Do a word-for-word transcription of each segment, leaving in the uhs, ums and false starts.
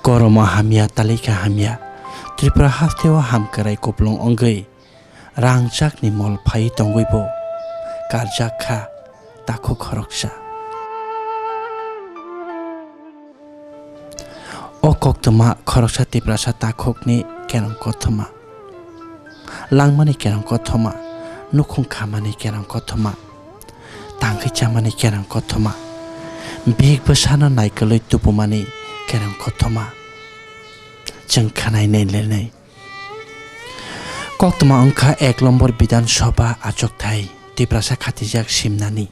Koromo hamya, talikha hamya, Tripura hasteo hamkrai kuplung wngwi rangchakni mol phaiwi tongwi bo karjak kha takhuk khoroksa. O koktwma khoroksa Tiprasa takhukni kerong kothoma. Langmani kerong kothoma, nukhung khamani kerong kothoma, tangwi chamani kerong kothoma, bihik bwsano naikolwi tubumani kerong kothoma. Chwng khanai nai lenai. Koktwma wngkha ek lombor Bidhan Sabha achukthai Tiprasa khatijak simnani.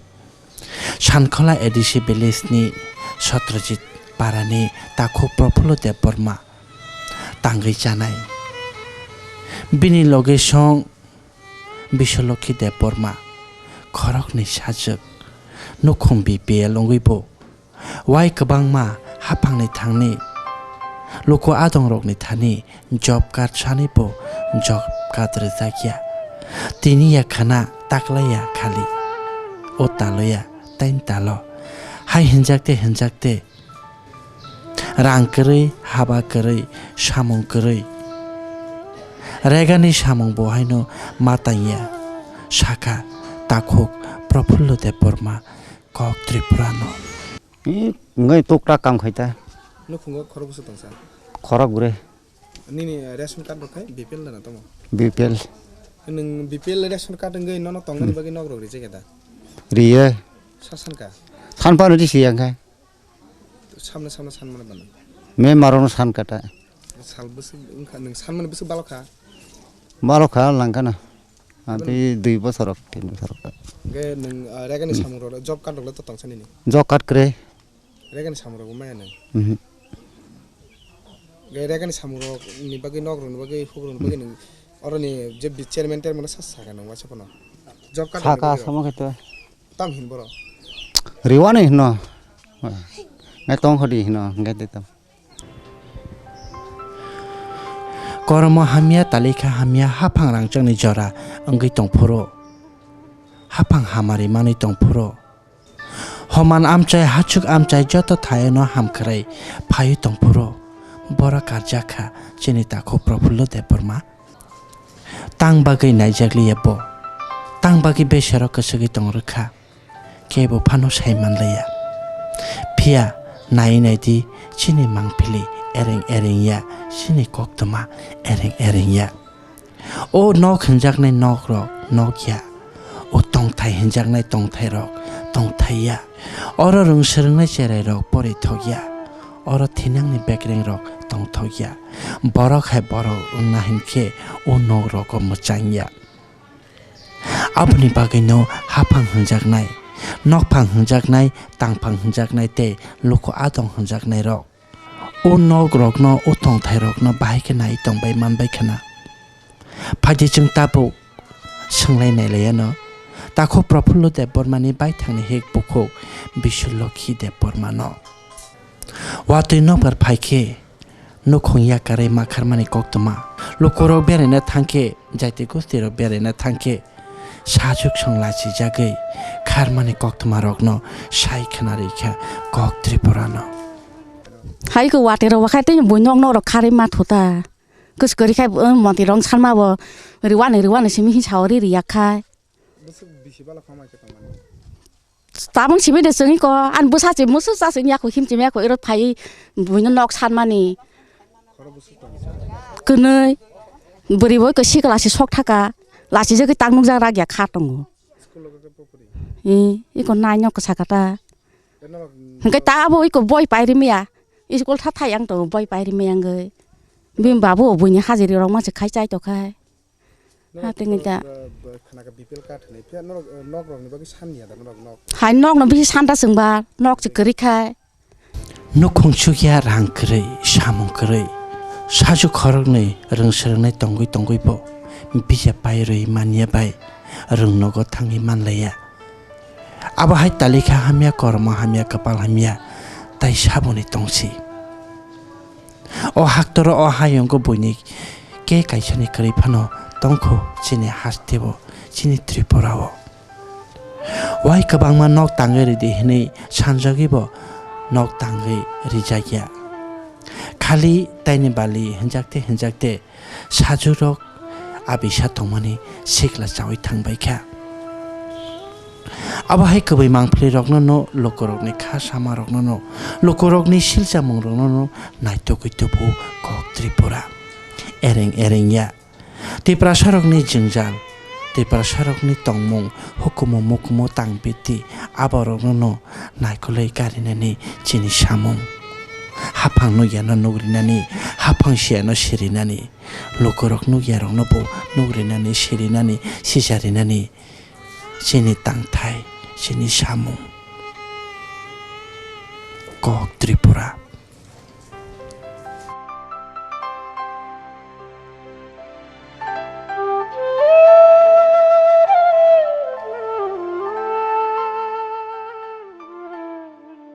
Sankhola A D C village ni Satrajit parani takhuk Prafullo Debbarma tangwi chanai. Bini loge song Biswalokhi Debbarma, khoroknwi sajwk, nukhung B P L wngwi bo wai kwbangma haphangni thangni luku adongrokni thani job card sani bo job card rwjakya. Tini ya khana taklaiya khali. O taloya, tain talo. Hai hinjakte hinjakte. Rang kwrwi, haba kwrwi, samung kwrwi. Regani samung bo haino ma tangya. Sakha takhuk Prafullo Debbarma kok Tripurano. Ih, ngai tukta kam khaita. Nukhungo khorok bwswk tongsa? Khorok gure. Nini ration card rok khai B P L da na tamo? B P L. Nwng B P L ration card wngwi nono tongmani bagwi nok rok rijak da? Riye. Sa sankha? Sanphano risi yang khai. Samna samna sanmani bana. Me marono san kata. Sal bwswk wngkha, nwng sanmani bwswk balokha? Balokha langkhana. Ante dui bosor rok, tin bosor rok. Ge nwng, ah, regani samung rok, job card rok le to tongsa nini? Job card kre. Regani samung rok bo maya nwng? Mhm. Ge regani samung rok ni bagwi, nok rok ni bagwi, huk rok ni bagwi nwng oroni je bi-, chairman termano sa saka nwng waisa phano. Job card rok ni bagwi rok. Saka samo khe to. Tam hin borok? Riwani hino. Ngai tong hodi hino, ngai de tam. Koromo hamya, talikha hamya, haphang rangchakni jora wngwi tongphuru. Haphang hamari manwi tongphuru. Homan amchai, hachuk amchai joto thaino hamkrai phaiwi tongphuru. Borok karjakha chini takhuk Prafullo Debbarma. Tang bagwi naijakliya bo. Tang bagwi besero kwchwgwi tong rwkha. Kebo phano sai manlaiya. Phiya nai nai di chini mangpili ereng ereng ya, chini koktwma ereng ereng ya. O nok hinjaknai nok rok nok ya. O tongthai hinjaknai tongthai rok tongthai ya. Oro rwng swrwngnai cherai rok pori thok ya. Oro thinangni bekreng rok tongthok ya. Borok hai borok wngna hinkhe o nok rogo mwchang ya. Aboni bagwino haphang hwnjaknai, nokphang hwnjaknai, tangphang hwnjaknai tei luku adong hwnjaknairok o nok rokno, o tongthai rokno bahai khe nai tongbai manbai khna. Phaidi chwng tabuk swnglai nailaiano, takhuk Prafullo Debbarmani baithangni hik bukhuk Bisu Lokhi Debbarmano. Watwi nokbar phai khe nukhung yakarwi ma kharmani koktwma. Lukurok beraina thangkhe, jaiti gostirok beraina thangkhe, sajwk song lachijagwi kharmani koktwmarokno sai khna rikha kok Tripurano. Hai ko watwi rok wakhai tei buino nok nok rok kharwi ma thuta. Kwchwrwi khai, um, monti rong sanma bo riwani riwani simi hi saori riya khai. Bwswk bisi bala khamai khe tongmani. Tabung simi de chwngwi ko, an bwsa se musu sa se yakho him chimi yakho ero phai buino nok sanmani. Khoro bwswk tong. Kwnwi bwrwi bo ko sikla se sok thaka, lasi jagwi tak nukjak rak ya kha tongo. School logo khe pokori. I, iko nai nok sakata. Hwnkhe ta abo iko boi pairi maya. Iskul tha thai ang to boi pairi maya wngwi. Bini babu buini hajiri rok ma se khai chai to khai. Ha tini ta. Khana ka B P L card hinwi phiya norok, eh, nok rokni bagwi san ya da norok nok. Hai nok no bisi san da chwngba nok se kwrwi khai. Nukhung chukya rang kwrwi, samung kwrwi. Sajwk khoroknwi rwng swrwngnai tongwi tongwi bo bisa pai rwi manya bai rwng nogo thangwi manlaiya. Abo hai talikha hamya, kormo hamya, kwpal hamya, tai saboni tongsi. O haktoro o hayungo buini ke kaisani kwrwi phano tongkho chini hasteo, chini Tripurao. Wai kwbangma nok tangwi ridi hinwi sanjagwi bo nok tangwi rijakya. Khali taini bali hinjakte hinjakte sajurok abisa tongmani sikla chawi thangbaikha. Abo hai kwbwi mangphlirokno no, lukurokni kha samarokno no, lukurokni silchamungrokno no naitugwi tubu kok Tripura. Ereng ereng ya. Tiprasarokni jwngjal, Tiprasarokni tongmung, hukumu mukumu tang biti, aborokno no naikolwi karinani chini samung. Haphang nukyano nugrinani, haphang siyano sirinani, lukurok nukyarokno bo nugrinani, sirinani, sicharinani chini tangthai, chini samung. Kok Tripura.